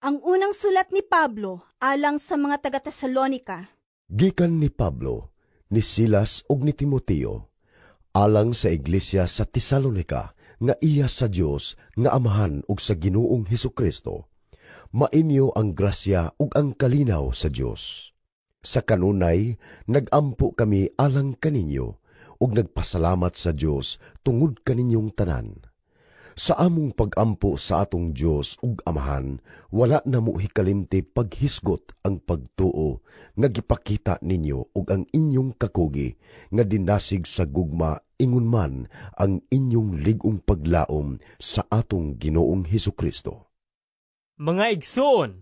Ang unang sulat ni Pablo alang sa mga taga-Tesalonika. Gikan ni Pablo, ni Silas ug ni Timoteo, alang sa iglesia sa Tesalonika nga iya sa Dios nga Amahan ug sa Ginoong Hesukristo. Mainyo ang grasya ug ang kalinaw sa Dios. Sa kanunay nagampo kami alang kaninyo ug nagpasalamat sa Dios tungod kaninyong tanan. Sa among pagampo sa atong Dios ug Amahan, wala namo hikalimti paghisgot ang pagtuo nga gipakita ninyo ug ang inyong kakugi nga dinasig sa gugma, ingon man ang inyong lig-ong paglaom sa atong Ginoong Hesukristo. Mga igsoon,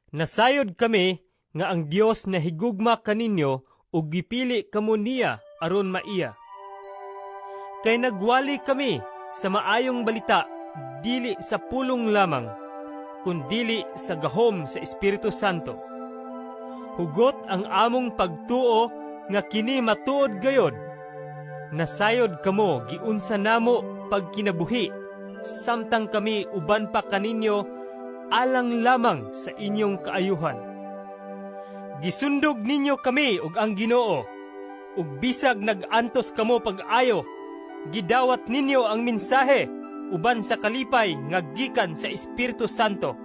nasayod kami nga ang Dios nahigugma kaninyo ug gipili kamo niya aron maiya. Kay nagwali kami sa maayong balita dili sa pulong lamang, kundili sa gahom sa Espiritu Santo. Hugot ang among pagtuo nga kini matuod gayod. Nasayod kamo giunsa namo pagkinabuhi samtang kami uban pa kaninyo alang lamang sa inyong kaayuhan. Gisundog ninyo kami ug ang Ginoo, ug bisag nag-antos kamo pag-ayo, gidawat ninyo ang mensahe uban sa kalipay nga gikan sa Espiritu Santo.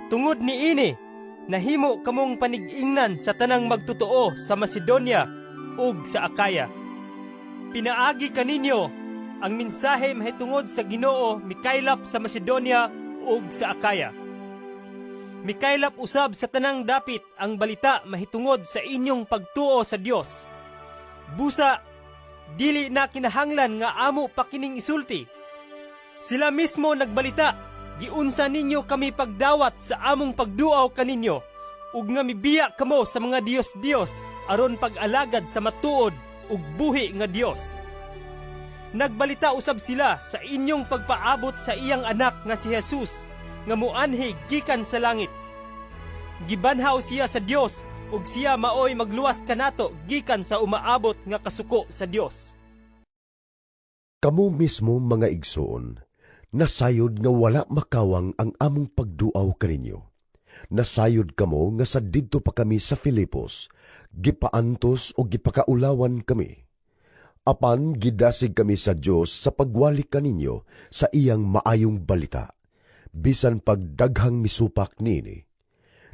Tungod niini, nahimo kamong panig-ingnan sa tanang magtotoo sa Macedonia ug sa Acaya. Pinaagi kaninyo ang mensahe mahitungod sa Ginoo mikaylap sa Macedonia ug sa Acaya. Mikaylap usab sa tanang dapit ang balita mahitungod sa inyong pagtuo sa Dios. Busa dili na kinahanglan nga amo pa kining isulti. Sila mismo nagbalita, giunsa ninyo kami pagdawat sa among pagduaw kaninyo, ug nga mibiya kamo sa mga Dios-Dios aron pag-alagad sa matuod ug buhi nga Dios. Nagbalita usab sila sa inyong pagpaabot sa iyang anak nga si Jesus nga muanhi gikan sa langit. Gibanhaw siya sa Dios ug siya maoy magluwas kanato gikan sa umaabot nga kasuko sa Dios. Kamo mismo, mga igsoon, nasayod nga wala makawang ang among pagduaw kaninyo. Nasayod kamo nga sa didto pa kami sa Filipos, gipaantos o gipakaulawan kami. Apan gidasig kami sa Dios sa pagwali kaninyo sa iyang maayong balita, bisan pagdaghang misupak niini.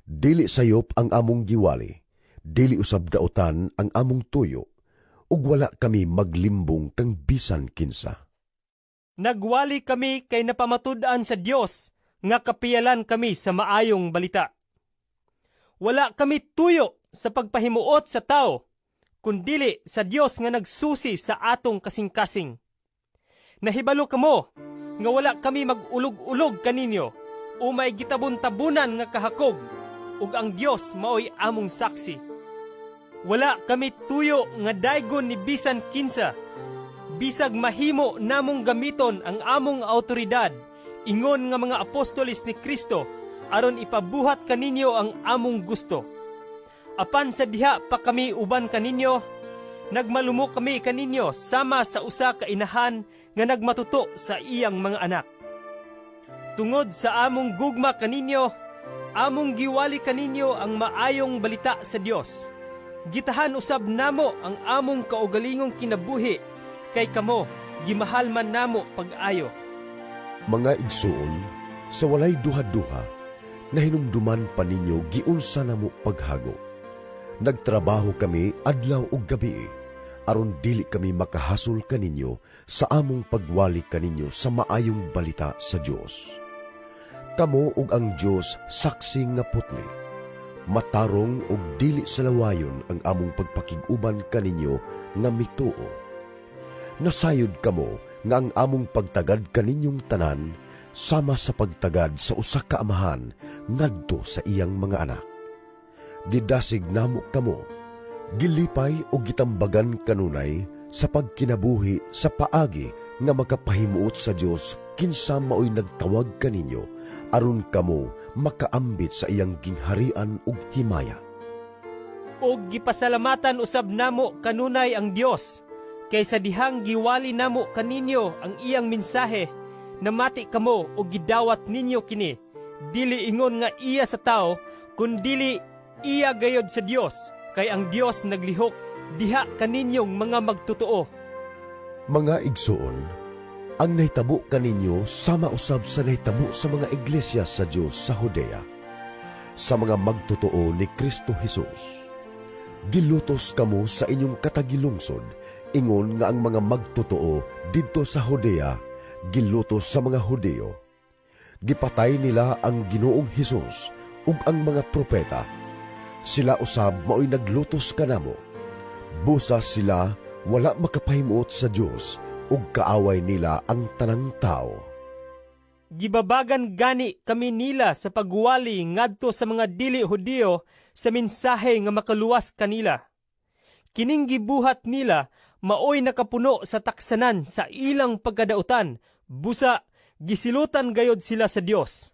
Dili sayop ang among giwali, dili usab daotan ang among tuyo, ug wala kami maglimbong kang bisan kinsa. Nagwali kami kay napamatud-an sa Dios nga kapiyalan kami sa maayong balita. Wala kami tuyo sa pagpahimuot sa tao, kundili sa Dios nga nagsusi sa atong kasing-kasing. Nahibalo kamo nga wala kami mag-ulog-ulog kaninyo o may gitabon-tabunan nga kahakog, ug ang Dios maoy among saksi. Wala kami tuyo nga daygon ni bisan kinsa, bisag mahimo namong gamiton ang among autoridad ingon nga mga apostoles ni Kristo aron ipabuhat kaninyo ang among gusto. Apan sa diha pa kami uban kaninyo, nagmalumo kami kaninyo sama sa usa ka inahan nga nagmatuto sa iyang mga anak. Tungod sa among gugma kaninyo, among giwali kaninyo ang maayong balita sa Dios. Gitahan usab namo ang among kaugalingong kinabuhi kay kamo gimahal man namo pag-ayo. Mga igsoon, sa walay duha-duha, nahinumduman pa ninyo giunsa namo paghago. Nagtrabaho kami adlaw ug gabi, aron dili kami makahasol kaninyo sa among pagwali kaninyo sa maayong balita sa Dios. Kamo ug ang Dios saksi nga putli. Matarong ug dili salawayon ang among pagpakig-uban kaninyo nga mituo. Nasayod kamo nga ang among pagtagad kaninyong tanan sama sa pagtagad sa usa ka amahan ngadto sa iyang mga anak. Gidasig namo kamo, gilipay o gitambagan kanunay sa pagkinabuhi sa paagi nga makapahimuot sa Dios kinsa maoy nagtawag kaninyo aron kamo makaambit sa iyang gingharian ug himaya. Ug gipasalamatan usab namo kanunay ang Dios kay sa dihang giwali namo kaninyo ang iyang mensahe, namati kamo ug gidawat ninyo kini. Dili ingon nga iya sa tao, kundili iya gayod sa Dios, kay ang Dios naglihok diha kaninyong mga magtotoo. Mga igsuon, ang nahitabo kaninyo sama usab sa nahitabo sa mga iglesia sa Dios sa Judea, sa mga magtotoo ni Kristo Jesus. Gilutos kamo sa inyong katagilungsod, ingon nga ang mga magtotoo didto sa Judea gilutos sa mga Hudeo. Gipatay nila ang Ginoong Hesus ug ang mga propeta. Sila usab maoy naglutos kanamo. Busa sila wala makapahimuot sa Dios ug kaaway nila ang tanang tao. Gibabagan gani kami nila sa pagwali ngadto sa mga dili Hudiyo sa mensahe nga makaluwas kanila. Kining gibuhat nila maoy nakapuno sa taksanan sa ilang pagkadautan, busa gisilutan gayod sila sa Dios.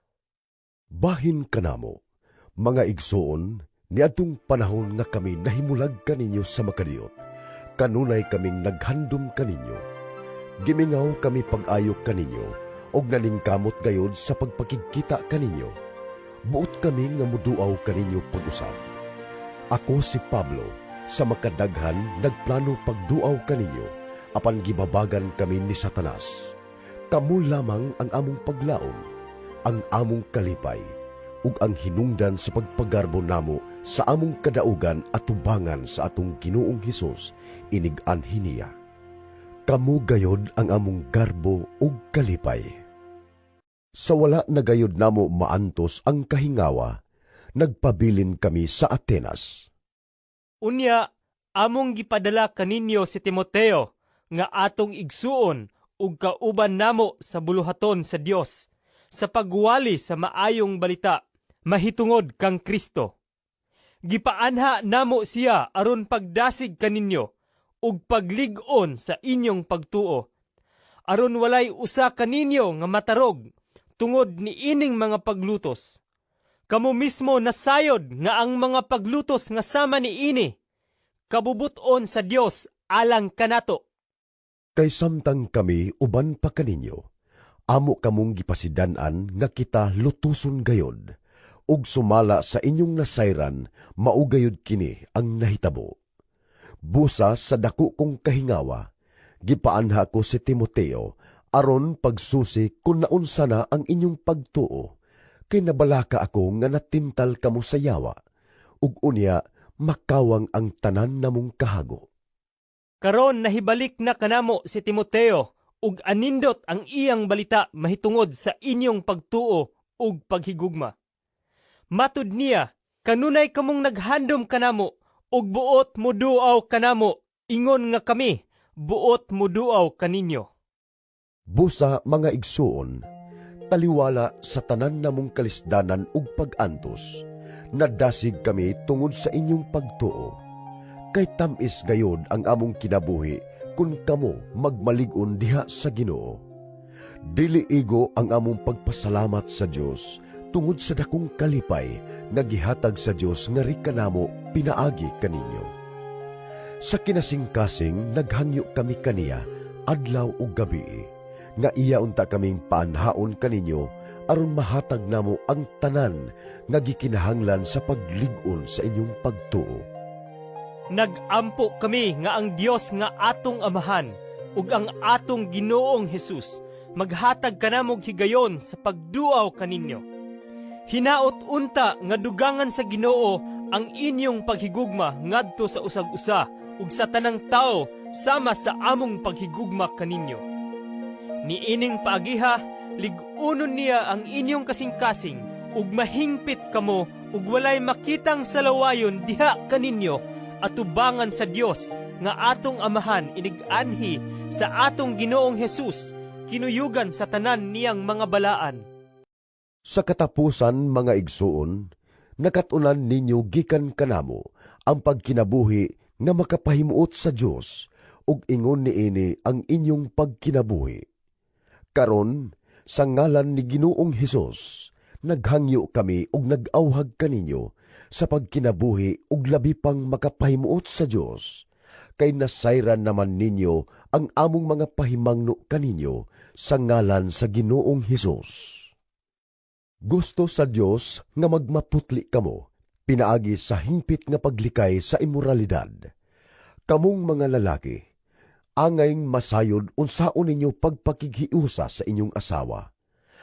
Bahin kanamo, mga igsoon, niadtong panahon nga kami nahimulag kaninyo sa makadiyot, kanunay kaming naghandom kaninyo. Gimingaw kami pag-ayo kaninyo, og naningkamot gayod sa pagpakigkita kaninyo. Buot kami nga muduaw kaninyo pag-usab. Ako si Pablo, sa makadaghan nagplano pagduaw kaninyo, apan gibabagan kami ni Satanas. Kamo lamang ang among paglaom, ang among kalipay, ug ang hinungdan sa pagpagarbo namo sa among kadaugan atubangan sa atong Ginoong Hesus inig-anhi niya. Kamo gayod ang among garbo ug kalipay. Sa wala na gayod namo maantos ang kahingawa, nagpabilin kami sa Atenas. Unya, among gipadala kaninyo si Timoteo nga atong igsuon ug kauban namo sa buluhaton sa Dios sa pagwali sa maayong balita mahitungod kang Kristo. Gipaanha namo siya aron pagdasig kaninyo ug paglig-on sa inyong pagtuo, aron walay usa kaninyo nga matarog tungod niining mga paglutos. Kamo mismo nasayod nga ang mga paglutos nga sama niini kabubut-on sa Dios alang kanato. Kay samtang kami uban pa kaninyo, amo kamong gipasidan-an nga kita lutuson gayod, ug sumala sa inyong nasayran, mao gayod kini ang nahitabo. Busa sa dako kong kahingawa, gipaanha ko si Timoteo aron pagsusi kung naunsa na ang inyong pagtuo, kay nabalaka ako nga natintal kamo sa yawa, ug unya makawang ang tanan namong kahago. Karon nahibalik na kanamo si Timoteo ug anindot ang iyang balita mahitungod sa inyong pagtuo ug paghigugma. Matud niya, kanunay kamong naghandom kanamo ug buot moduaw kanamo, ingon nga kami buot moduaw kaninyo. Busa mga igsuon, taliwala sa tanan namong kalisdanan ug pag-antos, nadasig kami tungod sa inyong pagtuo. Kay tam-is gayod ang among kinabuhi kung kamo magmalig-on diha sa Ginoo. Dili igo ang among pagpasalamat sa Dios tungod sa dakong kalipay nga gihatag sa Dios nga kanamo pinaagi kaninyo. Sa kinasingkasing naghangyo kami kaniya adlaw ug gabi, nga iya unta kaming paanhaon kaninyo aron mahatag namo ang tanan nga gikinahanglan sa paglig-on sa inyong pagtuo. Nagampo kami nga ang Dios nga atong Amahan ug ang atong Ginoong Hesus maghatag kanamog higayon sa pagduaw kaninyo. Hinaot unta nga dugangan sa Ginoo ang inyong paghigugma ngadto sa usag-usa ug sa tanang tawo sama sa among paghigugma kaninyo. Niining paagiha, lig-unon niya ang inyong kasing-kasing ug mahingpit kamo ug walay makitang salawayon diha kaninyo atubangan sa Dios nga atong Amahan inig-anhi sa atong Ginoong Hesus kinuyugan sa tanan niyang mga balaan. Sa katapusan, mga igsuon, nakat-unan ninyo gikan kanamo ang pagkinabuhi nga makapahimuot sa Dios ug ingon niini ang inyong pagkinabuhi. Karon, sa ngalan ni Ginoong Hesus, naghangyo kami ug nag-awhag kaninyo sa pagkinabuhi ug labi pang makapahimuot sa Dios, kay nasayran naman ninyo ang among mga pahimangno kaninyo sa ngalan sa Ginoong Hesus. Gusto sa Dios nga magmaputli kamo, pinaagi sa hingpit nga paglikay sa imoralidad. Kamong mga lalaki, angayng masayod unsaon ninyo pagpakighiusa sa inyong asawa,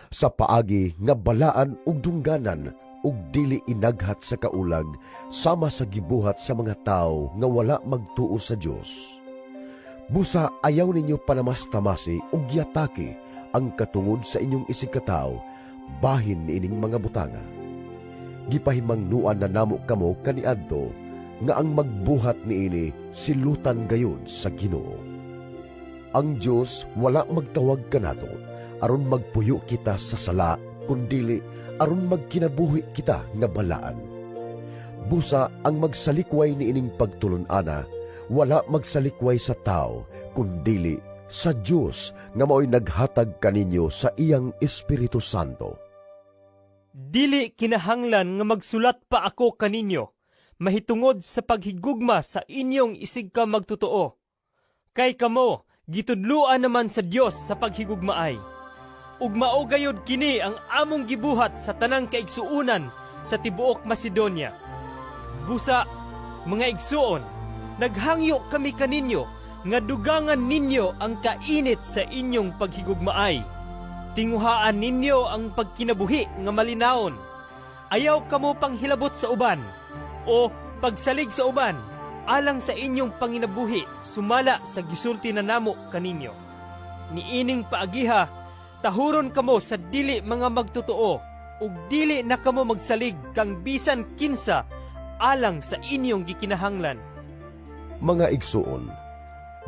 sa paagi nga balaan ug dungganan ug dili inaghat sa kaulag sama sa gibuhat sa mga tawo nga wala magtuo sa Dios. Busa ayaw ninyo panamastamasi ug yataki ang katungod sa inyong isigkatawo bahin niining mga butanga. Gipahimangnuan na namo kamo kaniadto nga ang magbuhat niini silutan gayud sa Ginoo. Ang Dios wala magtawag kanato aron magpuyo kita sa sala, kundili aron magkinabuhi kita nga balaan. Busa ang magsalikway niining pagtulon-ana wala magsalikway sa tao, kundili sa Dios nga maoy naghatag kaninyo sa iyang Espiritu Santo. Dili kinahanglan nga magsulat pa ako kaninyo mahitungod sa paghigugma sa inyong isigka magtotoo. Kay kamo gitudluan naman sa Dios sa paghigugmaay. Ug mao gayud kini ang among gibuhat sa tanang kaigsuonan sa tibuok Macedonia. Busa, mga igsuon, naghangyo kami kaninyo nga dugangan ninyo ang kainit sa inyong paghigugmaay. Tinguhaan ninyo ang pagkinabuhi nga malinawon. Ayaw kamo panghilabot sa uban o pagsalig sa uban alang sa inyong panginabuhi sumala sa gisulti na namo kaninyo. Niining paagiha, tahuron kamo sa dili mga magtotoo ug dili na kamo magsalig kang bisan kinsa alang sa inyong gikinahanglan. Mga igsuon,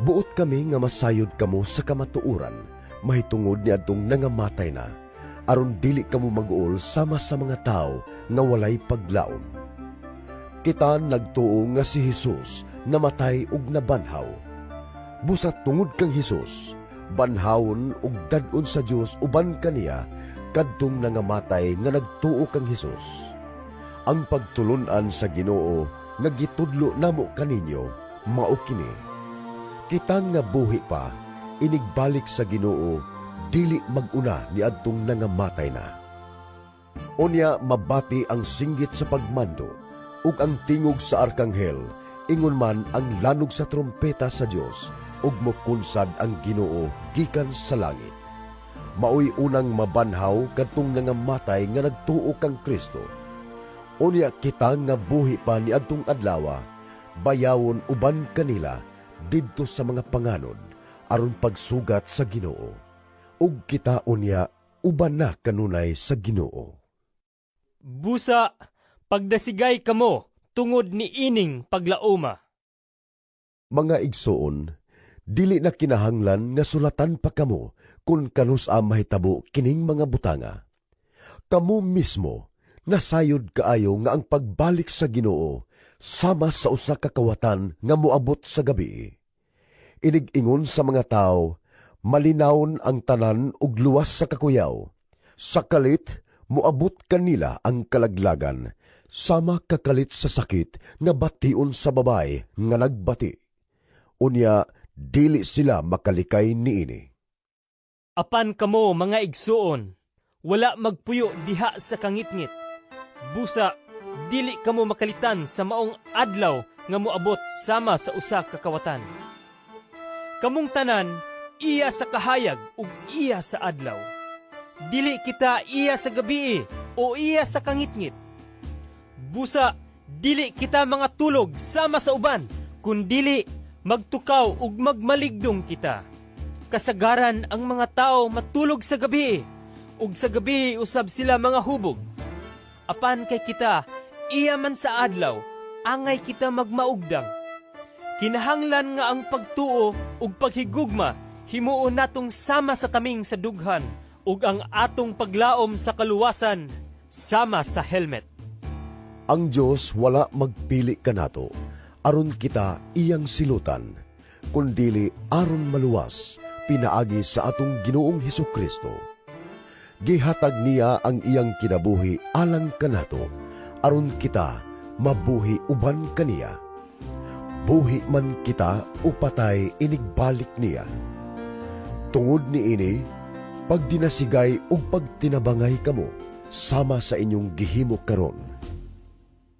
buot kami nga masayod kamo sa kamatuoran mahitungod niadtong nangamatay na, aron dili kamo mag-uol sama sa mga tawo nga walay paglaom. Kita nagtuo nga si Hesus namatay ug nabanhaw. Busa tungod kang Hesus, banhawon ug dad-on sa Dios uban kaniya kadtong nangamatay nga nagtuo kang Hesus. Ang pagtulun-an sa Ginoo nga gitudlo namo kaninyo mao kini: Kita nga buhi pa, inigbalik sa Ginoo, dili mag-una niadtong nangamatay na. Unya mabati ang singgit sa pagmando ug ang tingog sa arkanghel, ingon man ang lanog sa trompeta sa Dios, ug mokunsad ang Ginoo gikan sa langit. Maoy unang mabanhaw kadtong nangamatay nga nagtuo kang Kristo. Unya kita nga buhi pa niadtong adlawa, bayawon uban kanila didto sa mga panganod aron pagsugat sa Ginoo. Ug kita unya uban na kanunay sa Ginoo. Busa, pagdasigay kamo tungod ni ining paglaoma. Mga igsoon, dili na kinahanglan nga sulatan pa kamo kung kanus-a mahitabo kining mga butanga. Kamo mismo nasayod kaayo nga ang pagbalik sa Ginoo sama sa usa ka kawatan nga moabot sa gabi. Inig-ingon sa mga tawo, malinawon ang tanan ug luwas sa kakuyaw. Sa kalit, moabot kanila ang kalaglagan, sama kakalit sa sakit nga bation sa babaye nga nagbati. Unya, dili sila makalikay niini. Apan kamo, mga igsuon, wala magpuyo diha sa kangitngit. Busa, dili kamo makalitan sa maong adlaw nga moabot sama sa usa ka kawatan. Kamong tanan, iya sa kahayag ug iya sa adlaw. Dili kita iya sa gabii o iya sa kangitngit. Busa, dili kita mga tulog sama sa uban, kundili magtukaw ug magmaligdong kita. Kasagaran ang mga tao matulog sa gabi, ug sa gabi usab sila mga hubog. Apan kay kita, iya man sa adlaw, angay kita magmaugdang. Kinahanglan nga ang pagtuo ug paghigugma himuon natong sama sa taming sa dughan ug ang atong paglaom sa kaluwasan sama sa helmet. Ang Dios wala magpili kanato aron kita iyang silutan, kundili aron maluwas pinaagi sa atong Ginoong Hesukristo. Gihatag niya ang iyang kinabuhi alang kanato aron kita mabuhi uban kaniya. Buhi man kita o patay, inigbalik niya. Tungod niini, pagdinasigay ug pagtinabangay kamo. sama sa inyong gihimo karon.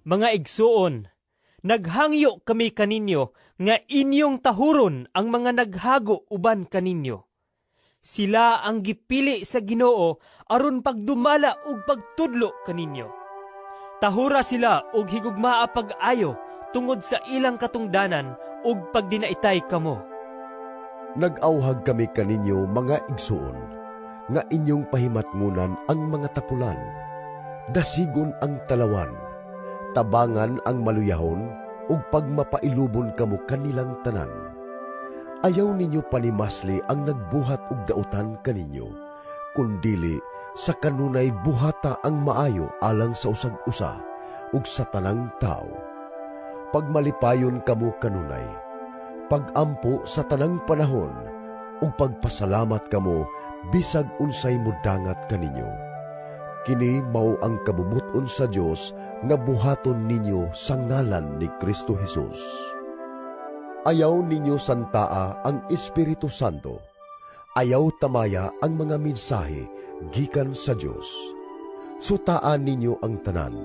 Mga igsuon, naghangyo kami kaninyo nga inyong tahuron ang mga naghago uban kaninyo. Sila ang gipili sa Ginoo aron pagdumala ug pagtudlo kaninyo. Tahura sila og higugmaa pag-ayo tungod sa ilang katungdanan ug pagdinaitay kamo. Nag-awhag kami kaninyo, mga igsuon, nga inyong pahimatngunan ang mga tapulan, dasigon ang talawan, tabangan ang maluyahon, ug pagmapailubon kamo kanilang tanan. Ayaw ninyo panimasli ang nagbuhat og dautan kaninyo, kundili sa kanunay buhata ang maayo alang sa usag-usa ug sa tanang tao. Pagmalipayon kamo kanunay, pagampo sa tanang panahon, ug pagpasalamat kamo bisag unsay mudangat kaninyo. Kini mao ang kabubut-on sa Dios nga buhaton ninyo sa ngalan ni Kristo Jesus. Ayaw ninyo santaa ang Espiritu Santo. Ayaw tamaya ang mga mensahe gikan sa Dios. Sutaan ninyo ang tanan.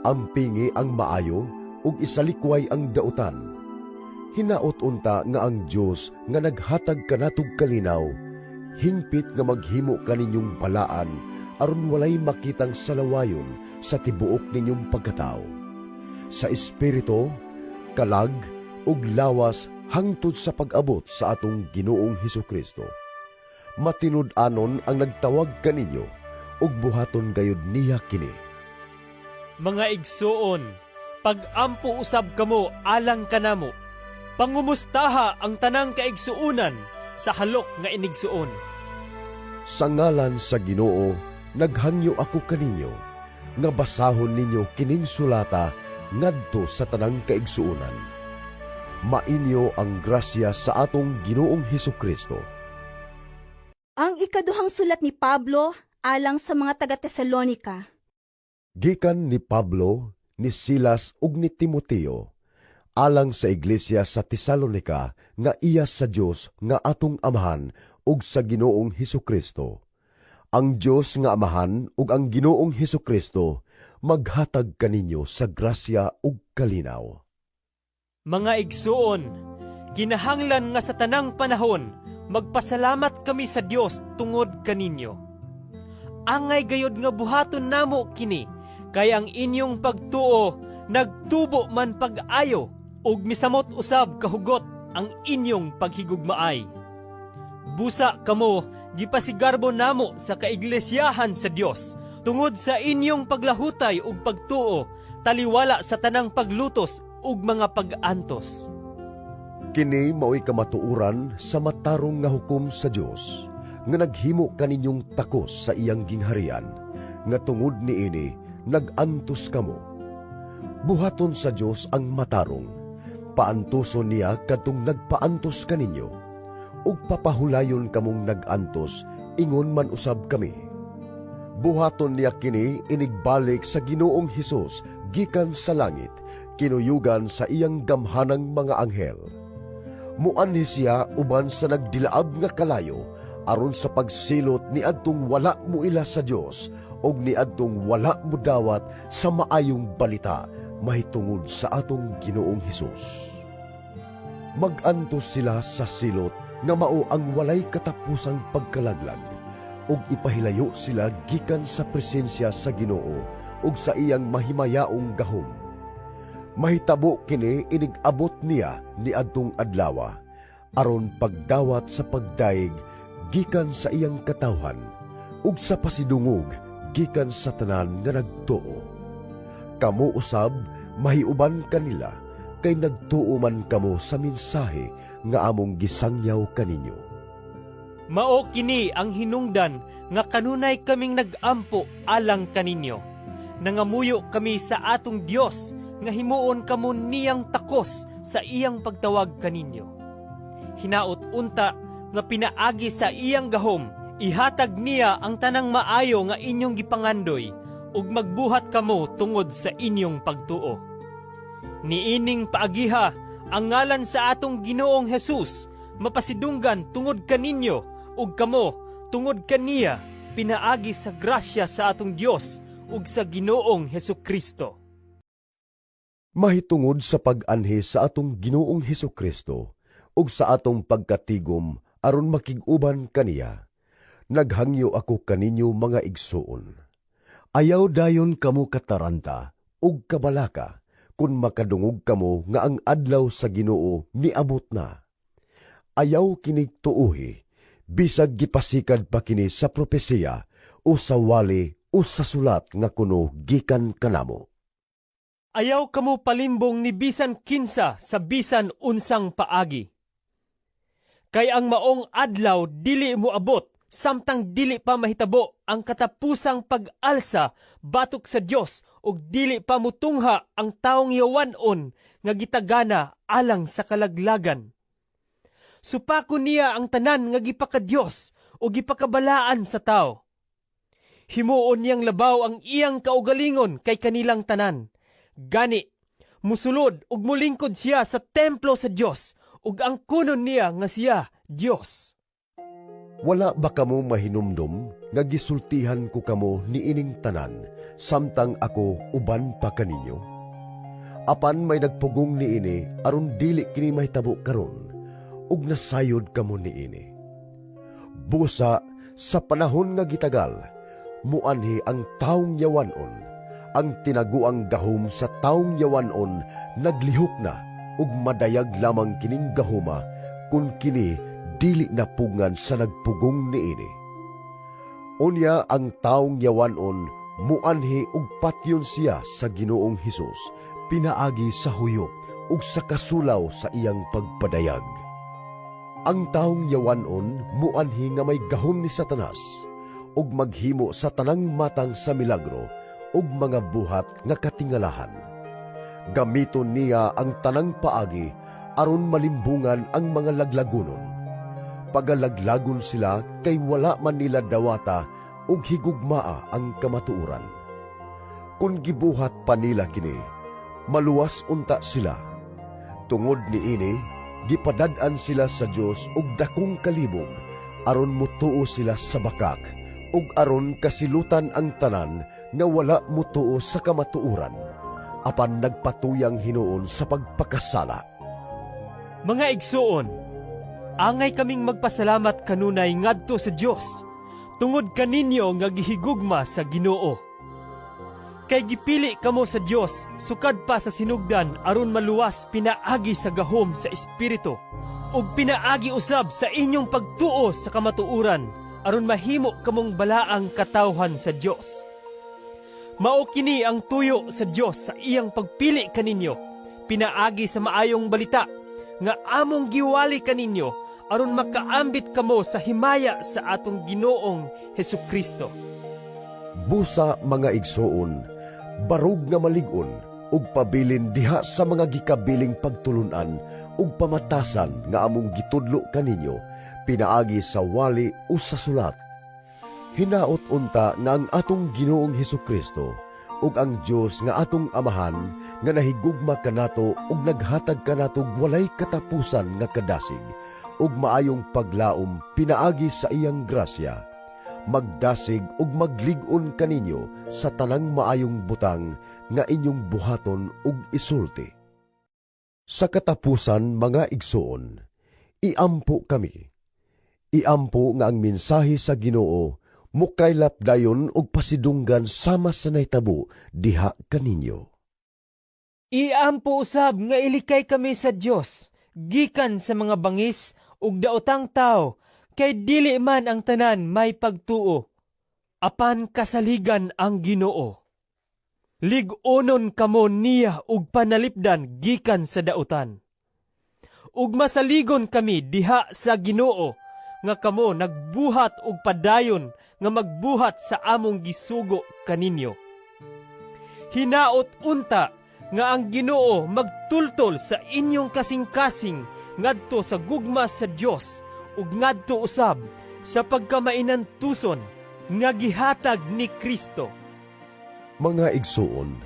Ampingi ang maayo ug isalikway ang dautan. Hinaot unta nga ang Dios nga naghatag kanatog kalinaw, hingpit nga maghimo kaninyong balaan aron walay makitang salawayon sa tibuok ninyong pagkatao, sa espiritu, kalag ug lawas, hangtod sa pag-abot sa atong Ginoong Hesukristo. Matinud-anon ang nagtawag kaninyo ug buhaton gayud niya kini. Mga igsuon, pag-ampo usab kamo alang kanamo. Pangumustaha ang tanang kaigsuonan sa halok nga inigsuon. Sa ngalan sa Ginoo, naghangyo ako kaninyo nga basahon ninyo kining sulata ngadto sa tanang kaigsuonan. Mainyo ang grasya sa atong Ginoong Hesukristo. Ang ikaduhang sulat ni Pablo alang sa mga taga-Tesalonika. Gikan ni Pablo, ni Silas ug ni Timoteo, alang sa iglesia sa Tesalonika nga iya sa Dios nga atong Amahan ug sa Ginoong Hesukristo. Ang Dios nga Amahan ug ang Ginoong Hesukristo maghatag kaninyo sa grasya ug kalinaw. Mga igsuon, kinahanglan nga sa tanang panahon magpasalamat kami sa Dios tungod kaninyo. Angay gayod nga buhaton namo kini, kay ang inyong pagtuo nagtubo man pag-ayo ug misamot usab kahugot ang inyong paghigugmaay. Busa kamo gipasigarbo namo sa kaiglesyahan sa Dios tungod sa inyong paglahutay ug pagtuo taliwala sa tanang paglutos ug mga pag-antos. Kini mao'y kamatuoran sa matarong nga hukom sa Dios nga naghimo kaninyong takos sa iyang gingharian, nga tungod niini nag-antos kamo. Buhaton sa Dios ang matarong, paantuson niya kadtong nagpaantos kaninyo, ug papahulayon kamong nag-antos ingon man usab kami. Buhaton niya kini inigbalik sa Ginoong Hesus gikan sa langit, kinuyugan sa iyang gamhanang mga anghel. Muanhi siya uban sa nagdilaab nga kalayo aron sa pagsilot niadtong wala moila sa Dios ug niadtong wala modawat sa maayong balita mahitungod sa atong Ginoong Hesus. Mag-antos sila sa silot nga mao ang walay katapusang pagkalaglag ug ipahilayo sila gikan sa presensya sa Ginoo ug sa iyang mahimayaong gahom. Mahitabo kini inig-abot niya niadtong adlawa aron pagdawat sa pagdayeg gikan sa iyang katawhan ug sa pasidungog gikan sa tanan nga nagtuo. Kamo usab mahiuban kanila kay nagtuo man kamo sa mensahe nga among gisangyaw kaninyo. Mao kini ang hinungdan nga kanunay kaming nag-ampo alang kaninyo. Nangamuyo kami sa atong Dios nga himuon kamo niyang takos sa iyang pagtawag kaninyo. Hinaot unta nga pinaagi sa iyang gahom, ihatag niya ang tanang maayo nga inyong gipangandoy ug magbuhat kamo tungod sa inyong pagtuo. Niining paagiha ang ngalan sa atong Ginoong Hesus mapasidunggan tungod kaninyo ug kamo tungod kaniya pinaagi sa grasya sa atong Dios ug sa Ginoong Hesukristo. Mahitungod sa pag-anhi sa atong Ginoong Hesukristo ug sa atong pagkatigom aron makig-uban kaniya, naghangyo ako kaninyo, mga igsuon. Ayaw dayon kamo kataranta ug kabalaka kung makadungog kamo nga ang adlaw sa Ginoo niabot na. Ayaw kini tuuhi, bisag gipasikad pa kini sa propesiya o sa wali o sa sulat nga kuno gikan kanamo. Ayaw kamo palimbong ni bisan kinsa sa bisan unsang paagi. Kay ang maong adlaw dili moabot samtang dili pa mahitabo ang katapusang pag-alsa batok sa Dios ug dili pa mutungha ang tawong yawan-on nga gitagana alang sa kalaglagan. Supakon niya ang tanan nga gipakadios o gipakabalaan sa tao. Himuon niyang labaw ang iyang kaugalingon kay kanilang tanan. Gani, musulod ug mulingkod siya sa templo sa Dios ug angkunon niya nga siya Dios. Wala ba kamo mahinumdom nga gisultihan ko kamo niining tanan samtang ako uban pa kaninyo? Apan may nagpugong niini aron dili kini mahitabo karon ug nasayod kamo niini. Busa sa panahon nga gitagal, muanhi ang taong yawanon. Ang tinaguang gahom sa taong yawanon naglihok na ug madayag lamang kining gahoma kung kini dili napugngan sa nagpugong niini. Unya ang taong yawanon muanhi ug patyon siya sa Ginoong Hesus pinaagi sa huyop ug sa kasulaw sa iyang pagpadayag. Ang taong yawanon muanhi nga may gahom ni Satanas ug maghimo sa tanang matang sa milagro ug mga buhat nga katingalahan. Gamiton niya ang tanang paagi aron malimbungan ang mga laglagonon. Pagalaglagon sila kay wala man nila dawata ug higugmaa ang kamatuoran. Kung gibuhat pa nila kini, maluwas unta sila. Tungod niini, gipadad-an sila sa Dios og dakong kalibog aron mutuo sila sa bakak ug aron kasilutan ang tanan nga wala mutuo sa kamatuoran, apan nagpatuyang hinuon sa pagpakasala. Mga igsuon, angay kaming magpasalamat kanunay ngadto sa Dios tungod kaninyo nga gihigugma sa Ginoo. Kay gipili kamo sa Dios sukad pa sa sinugdan aron maluwas pinaagi sa gahom sa Espiritu ug pinaagi usab sa inyong pagtuo sa kamatuoran aron mahimo kamong balaang katawhan sa Dios. Mao kini ang tuyo sa Dios sa iyang pagpili kaninyo pinaagi sa maayong balita nga among giwali kaninyo aron makaambit kamo sa himaya sa atong Ginoong Hesukristo. Busa, mga igsuon, barug nga malig-on ug pabilin diha sa mga gikabiling pagtulunan ug pamatasan nga among gitudlo kaninyo pinaagi sa wali o sa sulat. Hinaot unta nga ang atong Ginoong Hesukristo ug ang Dios nga atong Amahan nga nahigugma kanato ug naghatag kanato walay katapusan nga kadasig ug maayong paglaom pinaagi sa iyang grasya, magdasig ug maglig-on kaninyo sa tanang maayong butang nga inyong buhaton ug isulti. Sa katapusan, mga igsuon, iampo kami. Iampo nga ang mensahe sa Ginoo mukaylap dayon og pasidunggan sama sa nahitabo diha kaninyo. Iampo usab nga ilikay kami sa Dios gikan sa mga bangis ug daotang tawo, kay dili man ang tanan may pagtuo. Apan kasaligan ang Ginoo. Lig-onon kamo niya ug panalipdan gikan sa dautan. Ug masaligon kami diha sa Ginoo nga kamo nagbuhat og padayon nga magbuhat sa among gisugo kaninyo. Hinaot unta nga ang Ginoo magtultol sa inyong kasing-kasing ngadto sa gugma sa Dios ug ngadto usab sa pagkamainantuson nga gihatag ni Kristo. Mga igsuon,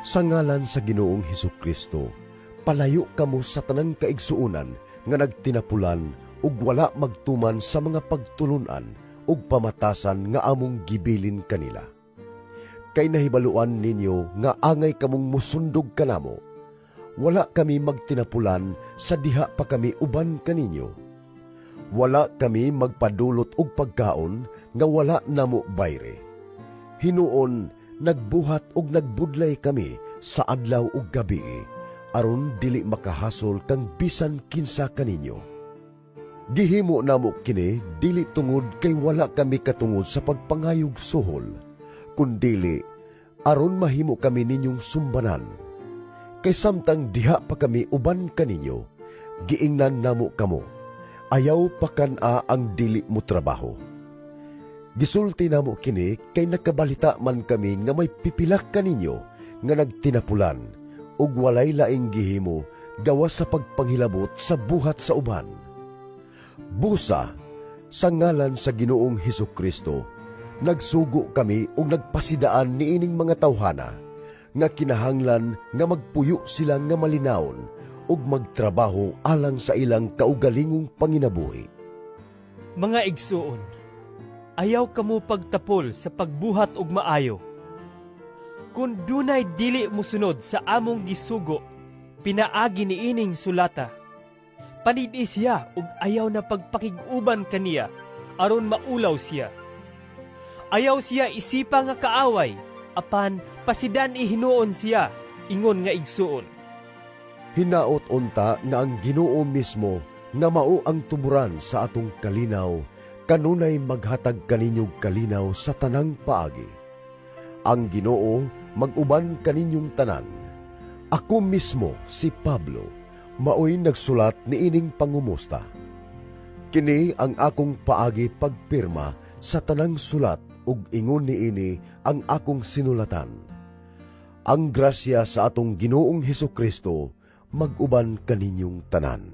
sa ngalan sa Ginoong Hesukristo, palayo kamo sa tanang kaigsuonan nga nagtinapulan ug wala magtuman sa mga pagtulunan ug pamatasan nga among gibilin kanila. Kay nahibaluan ninyo nga angay kamong musundog kanamo. Wala kami magtinapulan sa diha pa kami uban kaninyo. Wala kami magpadulot og pagkaon nga wala namo bayre. Hinuon nagbuhat og nagbudlay kami sa adlaw ug gabi aron dili makahasol kang bisan kinsa kaninyo. Gihimo namo kini dili tungod kay wala kami katungod sa pagpangayog suhol, kundili aron mahimo kami ninyong sumbanan. Kay samtang diha pa kami uban kaninyo, giingnan namo kamo, ayaw pakan-a ang dili mo trabaho. Gisulti namo kini kay nakabalita man kami nga may pipilak kaninyo nga nagtinapulan ug walay laing gihimo gawas sa pagpanghilabot sa buhat sa uban. Busa, sa ngalan sa Ginoong Hesus Kristo, nagsugo kami ug nagpasidaan niining mga tawhana nga kinahanglan nga magpuyo sila nga malinawon ug magtrabaho alang sa ilang kaugalingong panginabuhi. Mga igsuon, ayaw kamo pagtapol sa pagbuhat og maayo. Kung dunay dili mosunod sa among gisugo, pinaagi niining sulata, panid-i siya ug ayaw na pagpakig-uban kaniya aron maulaw siya. Ayaw siya isipa nga kaaway, apan pasidan-i hinuon siya ingon nga igsuon. Hinaot unta nga ang Ginoo mismo nga mao ang tuburan sa atong kalinaw kanunay maghatag kaninyog kalinaw sa tanang paagi. Ang Ginoo mag-uban kaninyong tanan. Ako mismo, si Pablo, maoy nagsulat niining pangumusta. Kini ang akong paagi pagpirma sa tanang sulat ug ingon niini ang akong sinulatan. Ang grasya sa atong Ginoong Hesus Kristo mag-uban kaninyong tanan.